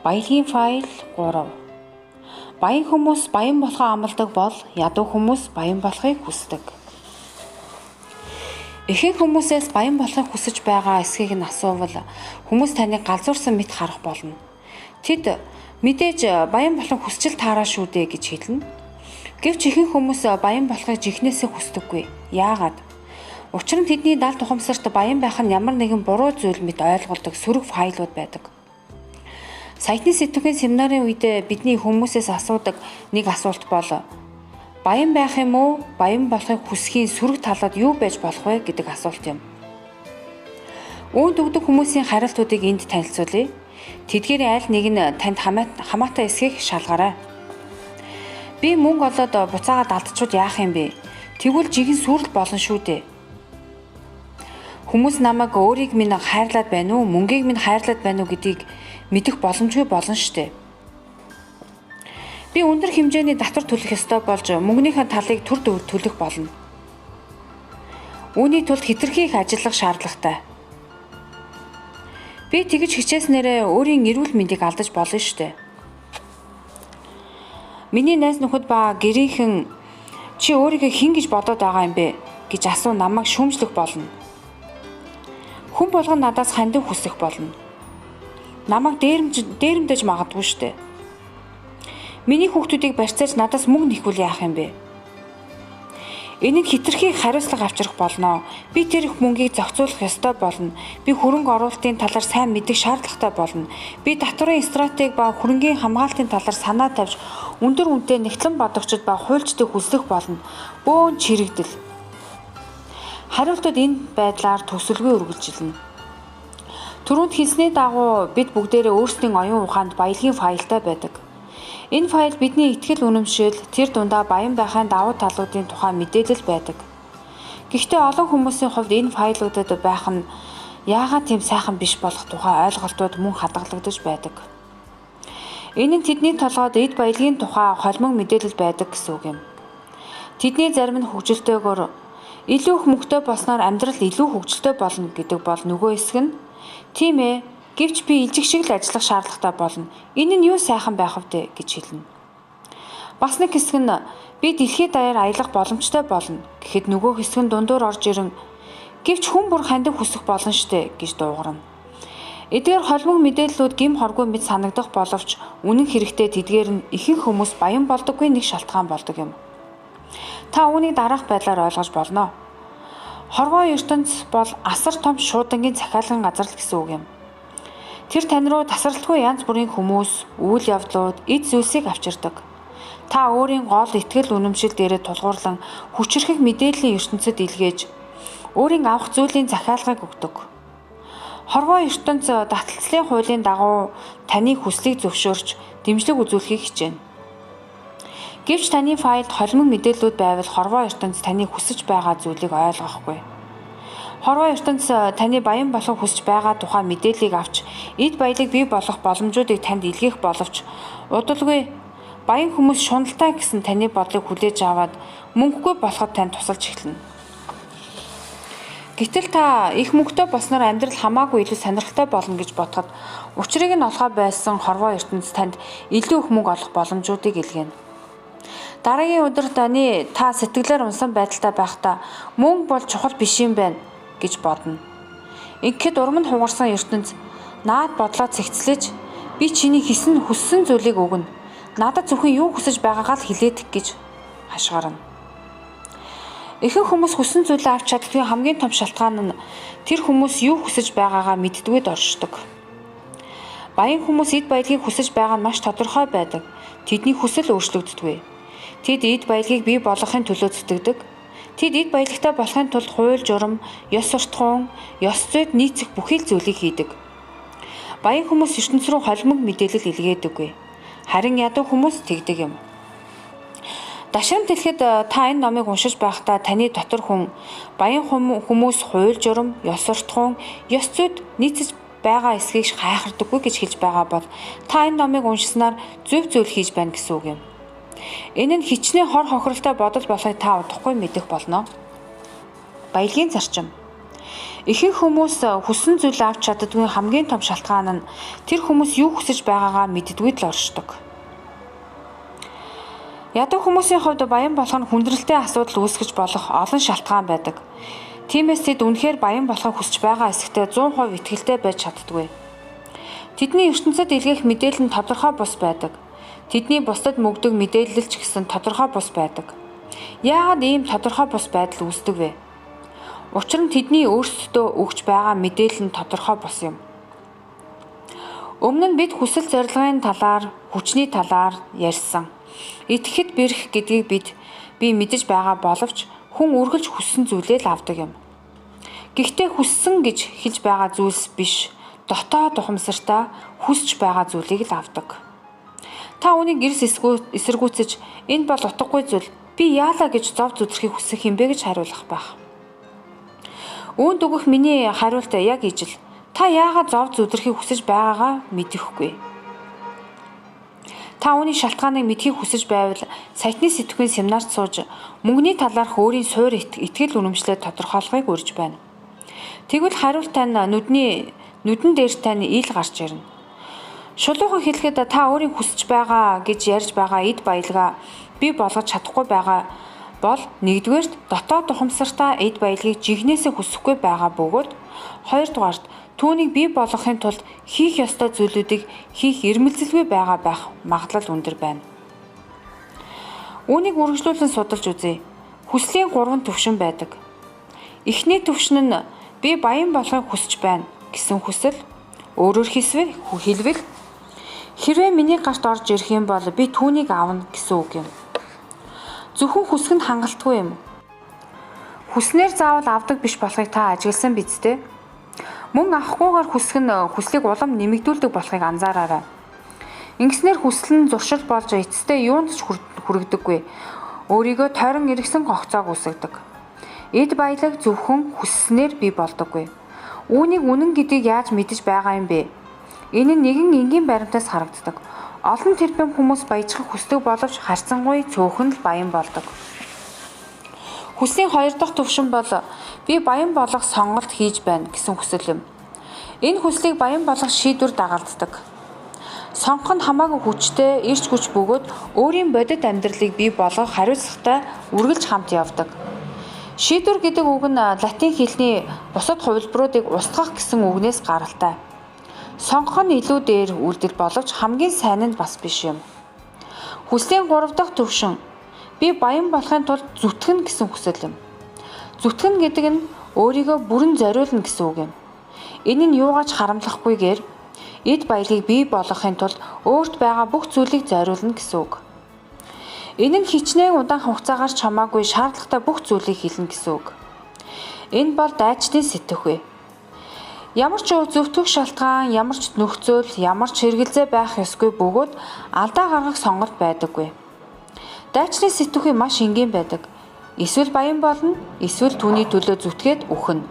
Баялагын файл 3. Баян хүмүүс баян болохоо амладаг бол ядуу хүмүүс баян болохыг хүсдэг. Ихэнх хүмүүсээс баян болохыг хүсэж байгаа эсхийг нь асуувал хүмүүс таныг галзуурсан мэт харах болно. Тэд мэдээж баян болохыг хүсчил таараа шүү дээ гэж хэлнэ. Гэвч ихэнх хүмүүс баян болохыг жинхнээсээ хүсдэггүй. Яагаад? Учир нь тэдний далд ухамсарт баян байх нь ямар нэгэн буруу зүйл мэт ойлголдог сөрөг файлууд байдаг. Саяхны сэтгүүхийн семинарын үед бидний хүмүүсээс асуудаг нэг асуулт бол баян байх юм уу? Баян болохыг хүсхийн сөрөг талууд юу байж болох вэ гэдэг асуулт юм. Үүнд өгдөг хүмүүсийн хариултуудыг энд танилцуулъя. Тэдгээрийн аль нэг нь танд хамаатай эсхийг шалгаарай. Би мөнгө олоод буцаагаад алдчихвал яах юм бэ? Тэгвэл жигэн сүрэл болно шүү дээ. Хүмүүс намайг өөрийг минь хайрлаад байна уу, мөнгийг минь хайрлаад байна уу гэдгийг мэдэх боломжгүй болно штэ. Би өндөр хэмжээний татвар төлөх ёстой болж мөнгөнийхөө талыг төр төлөх болно. Үүний тулд хэтэрхий их ажиллах шаардлагатай. Би тэгж хичээснээрээ өөрийн эрүүл мэндийг алдаж болно штэ. Миний найз нөхөд ба гэрийнхэн чи өөрийгөө хэн гэж бодоод байгаа юм бэ гэж асуу намайг шүүмжлэх болно. Хүн болгон надаас хандив хүсэх болно. Намайг дээрэмдэж магадгүй штэ. Миний хүүхдүүдийг барьцааж надаас мөнгө нэхвэл яах юм бэ? Энэ нь хэтэрхий хариуцлага авчрах болно. Би тэр их мөнгийг зохицуулах ёстой болно. Би хөрөнгө оруулалтын талаар сайн мэдэх шаардлагатай болно. Би татварын стратеги ба хөрөнгийн хамгаалтын талаар санаа тавьж өндөр үнэтэй нэгтлэн бодогчид ба хуульчдыг хүслэх болно. Бөөн чирэгдэл. Хариултууд энэ байдлаар төсөлгүй үргэлжилнэ. Түрүүнд хэлсний дагуу бид бүгдээрээ өөрсдийн оюун ухаанд баялагын файлтай байдаг. Энэ файл бидний итгэл үнэмшил, тэр дундаа баян байхын давуу талуудын тухай мэдээлэл байдаг. Гэхдээ олон хүмүүсийн хувьд энэ файлуудад байх нь яагаад тийм сайхан биш болох тухай ойлголтууд мөн хадгалагдаж байдаг. Энэ нь тэдний толгойд эд баялагын тухай холимог мэдээлэл байдаг гэсэн үг юм. Тэдний зарим нь хөгжилтэйгээр илүү их мөнгөтэй болсноор амьдрал илүү хөгжилтэй болно гэдэг бол нөгөө хэсэг нь тийм ээ, гэвч би илжиг шиг л ажиллах шаардлагатай болно. Энэ нь юу сайхан байх вэ гэж хэлнэ. Бас нэг хэсэг нь би дэлхийд даяар аялах боломжтой болно гэхэд нөгөө хэсэг нь дундуур орж ирэн гэвч хүн бүр хандив хүсэх болно штэ гэж дуугарна. Эдгээр холимог мэдээллүүд гэм хоргүй мэт санагдах боловч үнэн хэрэгтээ тэдгээр нь ихэнх хүмүүс баян болдоггүй нэг шалтгаан болдог юм. Та үүнийг дараах байдлаар ойлгож болно. Хорвоо ертөнц бол асар том шуудангийн захиалгын газар л гэсэн үг юм. Тэр тань руу тасралтгүй янз бүрийн хүмүүс, үйл явдлууд, эд зүйлсийг авчирдаг. Та өөрийн гол итгэл үнэмшил дээрээ тулгуурлан хүчирхэг мэдээллийн ертөнцөд илгээж өөрийн авах зүйлийн захиалгыг өгдөг. Хорвоо ертөнц таталцлын хуулийн дагуу таны хүслийг зөвшөөрч дэмжлэг үзүүлэхийг хичээнэ. Гэвч таны файлд холимог мэдээллүүд байвал хорвоо ертөнц таны хүсэж байгаа зүйлийг ойлгохгүй. Хорвоо ертөнц таны баян болох хүсэж байгаа тухай мэдээллийг авч эд баялаг бий болох боломжуудыг танд илгээх боловч удалгүй баян хүмүүс шуналтай гэсэн таны бодлыг хүлээж аваад мөнгөгүй болоход танд тусалж эхэлнэ. Гэтэл та их мөнгөтэй болсноор амьдрал хамаагүй илүү сонирхолтой болно гэж бодоход учрыг нь олохоо байсан хорвоо ертөнц танд илүү их мөнгө олох боломжуудыг илгээнэ. Дараагийн өдөр та сэтгэлээр унсан байдалтай байхдаа мөнгө бол чухал биш юм байна гэж бодно. Ингэхэд урам нь хугарсан ертөнц наад бодлоо цэгцлэж би чиний хийсэн хүссэн зүйлийг өгнө. Надад зөвхөн юу хүсэж байгаагаа л хэлээд гэж хашгирна. Ихэнх хүмүүс хүссэн зүйлээ авч чаддаггүй хамгийн том шалтгаан нь тэр хүмүүс юу хүсэж байгаагаа мэддэггүйд оршдог. Баян хүмүүс эд баялагийг хүсэж байгаа нь маш тодорхой байдаг. Тэдний хүсэл өөрчлөгддөггүй. Тэд эд баялагийг бий болгохын төлөө зүтгэдэг. Тэд эд баялагтай болохын тулд хууль журам, ёс суртахуун, ёс зүйд нийцэх бүхий л зүйлийг хийдэг. Баян хүмүүс ертөнц рүү холимог мэдээлэл илгээдэггүй. Харин ядуу хүмүүс тэгдэг юм. Дашрамт хэлэхэд та энэ номыг уншиж байхдаа таны дотор хүн баян хүмүүс хууль журам, ёс суртахуун, ёс зүйд нийцэж байгаа эсхийг хайхардаггүй гэж хэлж байгаа бол та энэ номыг уншсанаар зөв зүйл хийж байна гэсэн үг юм. Энэ нь хичнээн хор хохиролтой бодол болохыг та удахгүй мэдэх болно. Баялагын зарчим. Ихэнх хүмүүс хүссэн зүйл авч чаддаггүй хамгийн том шалтгаан нь тэр хүмүүс юу хүсэж байгаагаа мэддэггүй л оршдог. Ядуу хүмүүсийн хувьд баян болох нь хүндрэлтэй асуудал үүсгэж болох олон шалтгаан байдаг. Тиймээс тэд үнэхээр баян болохыг хүсэж байгаа эсэхтээ 100% итгэлтэй байж чаддаггүй. Тэдний ертөнцид илгээх мэдээлэл нь тодорхой бус байдаг. Тэдний бусдад мөгдөг мэдээлэл ч гэсэн тодорхой бус байдаг. Яагаад ийм тодорхой бус байдал үүсдэг вэ? Учир нь тэдний өөрсдөө өгч байгаа мэдээлэл нь тодорхой бус юм. Өмнө нь бид хүсэл зорилгын талаар, хүчний талаар ярьсан. Итгэхэд бэрх гэдгийг би мэдэж байгаа боловч хүн үргэлж хүссэн зүйлээ л авдаг юм. Гэхдээ хүссэн гэж хэлж байгаа зүйлс биш, дотоод ухамсартаа хүсч байгаа зүйлийг л авдаг. Та үүнийг гэрс эсэргүүцэж энэ бол утгагүй зүйл, би яалаа гэж зов зүтгэхийг хүсэх юм бэ гэж хариулах байх. Үүнд өгөх миний хариулт яг ижил. Та яагаад зов зүтгэхийг хүсэж байгаагаа мэдэхгүй. Та үүний шалтгааныг мэдэхийг хүсэж байвал сайтны сэтгүүлийн семинарт сууж мөнгөний талаарх өөрийн суур итгэл үнэмшлээ тодорхойлохыг урьж байна. Тэгвэл хариулт тань нүдэн дээр тань ил гарч ирнэ. Шулуухан хэлэхэд та өөрийн хүсэж байгаа гэж ярьж байгаа эд баялгаа бий болгож чадахгүй байгаа бол нэгдүгээрт дотоод ухамсартаа эд баялагийг жинхнээсээ хүсэхгүй байгаа бөгөөд хоёрдугаарт түүнийг бий болгохын тулд хийх ёстой зүйлүүдийг хийх эрмэлзэлгүй байгаа байх магадлал өндөр байна. Үүнийг үргэлжлүүлэн судалж үзье. Хүслийн 3 түвшин байдаг. Эхний түвшин нь би баян болохыг хүсэж байна гэсэн хүсэл. Өөрөөр хэлбэл хэрвээ миний гарт орж ирэх юм бол би түүнийг авна гэсэн үг юм. Зөвхөн хүсэх нь хангалтгүй юм. Хүснээр заавал авдаг биш болохыг та ажигласан биз дээ? Мөн авахгүйгээр хүсэх нь хүслийг улам нэмэгдүүлдэг болохыг анзаараарай. Ингэснээр хүсэл нь зуршил болж эцэстээ юунд ч хүргэдэггүй. Өөрийгөө тойрон эргэсэн гогцоог үүсгэдэг. Эд баялаг зөвхөн хүсснээр бий болдоггүй. Үүнийг үнэн гэдгийг яаж мэдэж байгаа юм бэ? Энэ нь нэгэн энгийн баримтаас харагддаг. Олон тэрбум хүмүүс баяжхыг хүсдэг боловч харьцангуй цөөхөн л баян болдог. Хүслийн хоёр дахь түвшин бол би баян болох сонголт хийж байна гэсэн хүсэл юм. Энэ хүслийг баян болох шийдвэр дагалддаг. Сонгох нь хамаагүй хүчтэй, эрч хүч бөгөөд өөрийн бодит амьдралыг бий болгох хариуцлагатай үргэлж хамт явдаг. Шийдвэр гэдэг үг нь латин хэлний бусад хувилбаруудыг устгах гэсэн үгнээс гаралтай. Сонгох нь илүү дээр үйлдэл боловч хамгийн сайн нь бас биш юм. Хүслийн 3 дахь түвшин би баян болохын тулд зүтгэнэ гэсэн хүсэл юм. Зүтгэнэ гэдэг нь өөрийгөө бүрэн зориулна гэсэн үг юм. Энэ нь юугаач харамлахгүйгээр эд баялагийг бий болгохын тулд өөрт байгаа бүх зүйлийг зориулна гэсэн үг. Энэ нь хичнээн удаан хугацаагаар ч хамаагүй шаардлагатай бүх зүйлийг хийлнэ гэсэн үг. Энэ бол дайчдын сэтгэхүй. Ямар ч зөвтгөх шалтгаан, ямар ч нөхцөл, ямар ч хэрэгэлзээ байх ёсгүй бөгөөд алдаа гаргах сонголт байдаггүй. Дайчны сэтгхүй маш энгийн байдаг. Эсвэл баян болно, эсвэл түүний төлөө зүтгээд үхнэ.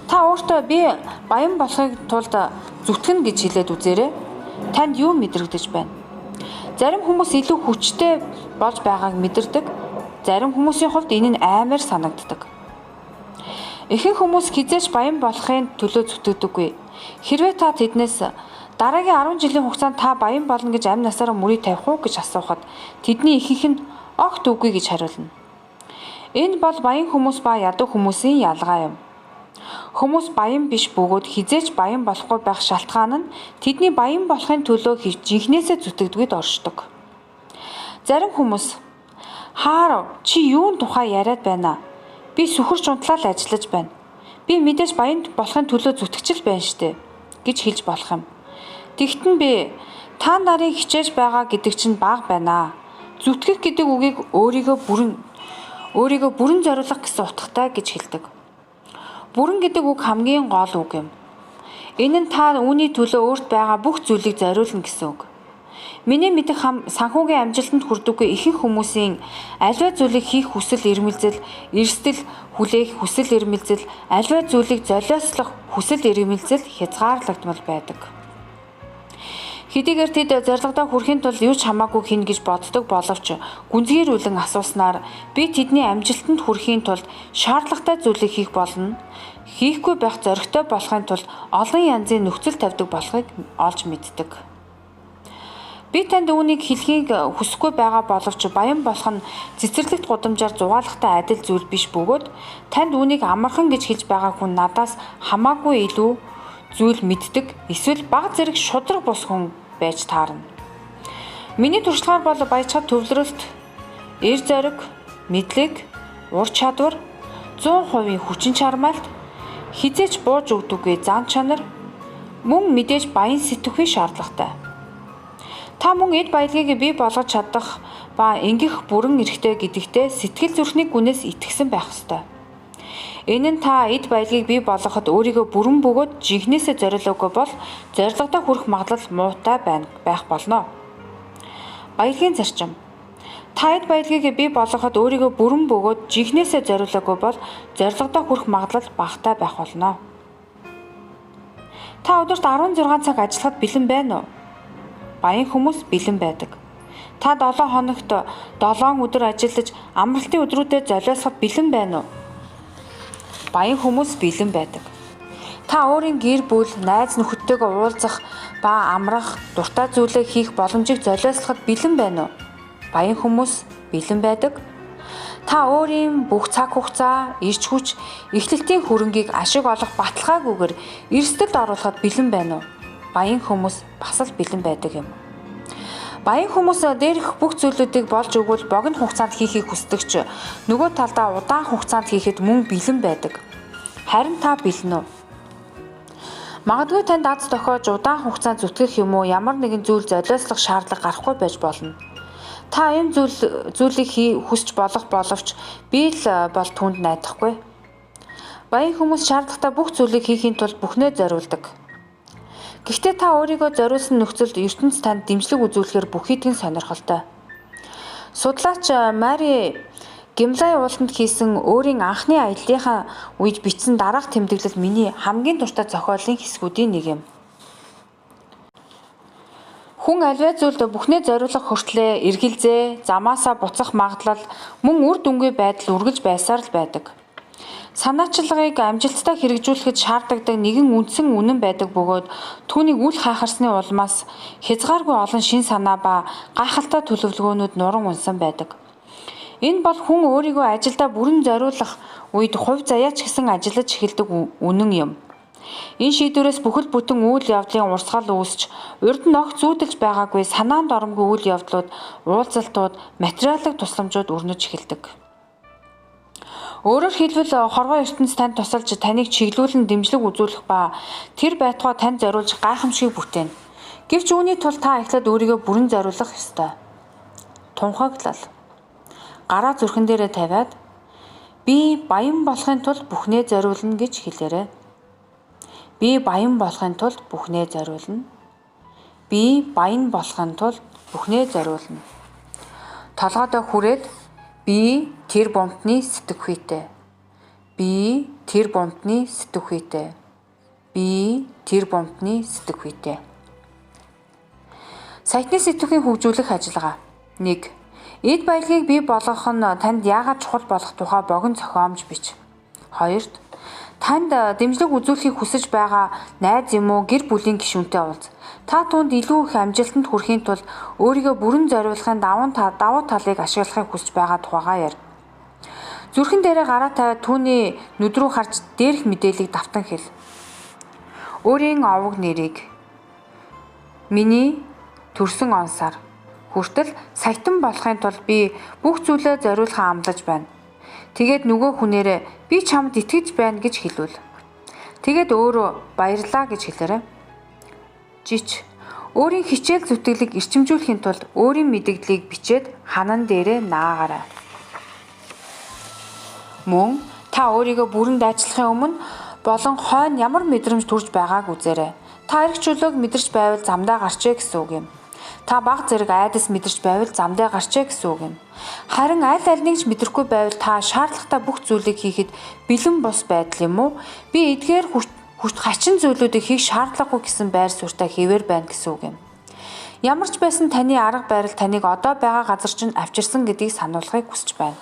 Та өөртөө би баян болохыг тулд зүтгэнэ гэж хэлээд үзээрэй. Танд юу мэдрэгдэж байна? Зарим хүмүүс илүү хүчтэй болж байгааг мэдэрдэг. Зарим хүмүүсийн хувьд энэ нь аймаар санагддаг. Ихэнх хүмүүс хэзээ ч баян болохын төлөө зүтгэдэггүй. Хэрвээ та тэднээс дараагийн 10 жилийн хугацаанд та баян болно гэж амь насаараа мөрий тавих уу гэж асуухад тэдний ихэнх нь огт үгүй гэж хариулна. Энэ бол баян хүмүүс ба ядуу хүмүүсийн ялгаа юм. Хүмүүс баян биш бөгөөд хэзээ ч баян болохгүй байх шалтгаан нь тэдний баян болохын төлөө жинхнээсээ зүтгэдэггүйд оршдог. Зарим хүмүүс хаар чи юун тухай яриад байна? Би сүхэрч унтлаа л ажиллаж байна. Би мэдээж баян болохын төлөө зүтгэж л байна штэ гэж хэлж болох юм. Тэгтэн би та нарын хичээж байгаа гэдэг чинь бага байна. Зүтгэх гэдэг үгийг өөрийгөө бүрэн зориулах гэсэн утгатай гэж хэлдэг. Бүрэн гэдэг үг хамгийн гол үг юм. Энэ нь та үүний төлөө өөрт байгаа бүх зүйлийг зориулна гэсэн үг. Миний мэдэх санхүүгийн амжилтанд хүрдэггүй ихэнх хүмүүсийн аливаа зүйлийг хийх хүсэл эрмэлзэл, эрсдэл хүлээх хүсэл эрмэлзэл, аливаа зүйлийг золиослох хүсэл эрмэлзэл хязгаарлагдмал байдаг. Хэдийгээр тэд зорилгодоо хүрэхин тулд юу ч хамаагүй хийнэ гэж боддог боловч гүнзгийрүүлэн асууснаар би тэдний амжилтанд хүрэхийн тулд шаардлагатай зүйлийг хийх болно. хийхгүй байх зоригтой болохын тулд олон янзын нөхцөл тавьдаг болохыг олж мэддэг. Би танд үүнийг хэлхийг хүсэхгүй байгаа боловч баян болох нь цэцэрлэгт гудамжаар зугаалахтай адил зүйл биш бөгөөд танд үүнийг амархан гэж хэлж байгаа хүн надаас хамаагүй илүү зүйл мэддэг эсвэл бага зэрэг шударга бус хүн байж таарна. Миний туршлагаар бол баяжхад төвлөрөлт, эр зориг, мэдлэг, ур чадвар, 100% хүчин чармайлт, хизээч бууж өгдөггүй зан чанар, мөн мэдээж баян сэтгэхүй шаардлагатай. Та мөн эд баялагийг бий болгож чадах ба ингэх бүрэн эрхтэй гэдэгтээ сэтгэл зүрхний гүнээс итгэсэн байх ёстой. Энэ нь та эд баялагийг бий болгоход өөрийгөө бүрэн бөгөөд жинхнээсээ зориулаагүй бол зорилгодоо хүрэх магадлал муутай байх болно. Баялагын зарчим. Та эд баялагийг бий болгоход өөрийгөө бүрэн бөгөөд жинхнээсээ зориулаагүй бол зорилгодоо хүрэх магадлал багатай байх болно. Та өдөрт 16 цаг ажиллахад бэлэн байна уу? Баян хүмүүс бэлэн байдаг. Та 7 хоногт 7 өдөр ажиллаж амралтын өдрүүдэд золиосоход бэлэн байна уу? Баян хүмүүс бэлэн байдаг. Та өөрийн гэр бүл, найз нөхөдтэйгээ уулзах ба амрах, дуртай зүйлээ хийх боломжийг золиослоход бэлэн байна уу? Баян хүмүүс бэлэн байдаг. Та өөрийн бүх цаг хугацаа, эрч хүч, эхлэлтийн хөрөнгийг ашиг олох баталгаагүйгээр эрсдэлд оруулахад бэлэн байна уу? Баян хүмүүс бас л бэлэн байдаг юм. Баян хүмүүс дээрх бүх зүйлүүдийг болж өгвөл богино хугацаанд хийхийг хүсдэг ч нөгөө талдаа удаан хугацаанд хийхэд мөн бэлэн байдаг. Харин та бэлэн үү? Магадгүй танд аз тохиож удаан хугацаанд зүтгэх юм уу ямар нэгэн зүйл золиослох шаардлага гарахгүй байж болно. Та ийм зүйлийг хүсч болох боловч би л бол түүнд найдахгүй. Баян хүмүүс шаардлагатай бүх зүйлийг хийхийн тулд бүхнээ зориулдаг. Гэхдээ та өөрийгөө зориулсан нөхцөлд ертөнц танд дэмжлэг үзүүлэхээр бүхийдгэн сонирхолтой. Судлаач Мари Гимлай ууланд хийсэн өөрийн анхны аяллынхаа үед бичсэн дараах тэмдэглэл миний хамгийн дуртай зохиолын хэсгүүдийн нэг юм. Хүн аливаа зүйлд бүхнээ зориулах хүртлээр эргэлзээ, замаасаа буцах магадлал мөн үр дүнгүй байдал үргэлж байсаар л байдаг. Санаачлагыг амжилттай хэрэгжүүлэхэд шаардлагатай нэгэн үндсэн үнэн байдаг бөгөөд түүнийг үл хайхарсны улмаас хязгааргүй олон шин санаа ба гайхалтай төлөвлөгөөнүүд нуран унсан байдаг. Энэ бол хүн өөрийгөө ажилдаа бүрэн зориулах үед хувь заяач гэсэн ажиллаж эхэлдэг үнэн юм. Энэ шийдвэрээс бүхэл бүтэн үйл явдлын урсгал үүсч, урд нь огт зүүдэлж байгаагүй санаанд оромгүй үйл явдлууд, уулзалтууд, материалын тусламжууд өрнөж эхэлдэг. Өөрөөр хэлбэл хорвоо ертөнц танд тусалж таныг чиглүүлэн дэмжлэг үзүүлэх ба тэр байтугай танд зориулж гайхамшигыг бүтээнэ. Гэвч үүний тулд та эхлээд өөрийгөө бүрэн зориулах ёстой. Тунхаглал. Гараа зүрхэн дээрээ тавиад би баян болохын тулд бүхнээ зориулна гэж хэлээрэй. Би баян болохын тулд бүхнээ зориулна. Би баян болохын тулд бүхнээ зориулна. Толгойдоо хүрээд би тэр бомтны сэтгэхүйтэй. Би тэр бомтны сэтгэхүйтэй. Би тэр бомтны сэтгэхүйтэй. Сайтны сэтгэхүйн хөгжүүлэх ажиллагаа. 1. Эд баялагийг бий болгох нь танд яагаад чухал болох тухай богино зохиомж бич. 2. Танд дэмжлэг үзүүлэхийг хүсэж байгаа найз юм уу гэр бүлийн гишүүнтэй уулз. Та түүнд илүү их амжилтанд хүрэхийн тулд өөрийгөө бүрэн зориулахын давуу талыг ашиглахыг хүсэж байгаа тухайгаа ярь. Зүрхэн дээрээ гараа тавиад түүний нүд рүү харж дээрх мэдээллийг давтан хэл. Өөрийн овог нэрийг миний төрсөн он сар хүртэл саятан болохын тулд би бүх зүйлээ зориулахаа амлаж байна. Тэгээд нөгөө хүнээрээ би чамд итгэж байна гэж хэлвэл. Тэгээд өөрөө баярлалаа гэж хэлээрэй. Жич өөрийн хичээл зүтгэлийг эрчимжүүлэхийн тулд өөрийн мэдэгдлийг бичээд ханан дээрээ наагаарай. Мөн та өөрийгөө бүрэн дайчлахын өмнө болон хойно ямар мэдрэмж төрж байгааг үзээрэй. Та эрх чөлөөг мэдэрч байвал замдаа гарчээ гэсэн үг юм. Та баг зэрэг айдас мэдэрч байвал замдаа гарчээ гэсэн үг юм. Харин аль альнийг ч мэдрэхгүй байвал та шаардлагатай бүх зүйлийг хийхэд бэлэн бус байдал юм уу? Би эдгээр хүч хачин зүйлүүдийг хийх шаардлагагүй гэсэн байр суурьтай хэвээр байна гэсэн үг юм. Ямар ч байсан таны арга барил таныг одоо байгаа газар чинь авчирсан гэдгийг сануулахыг хүсэж байна.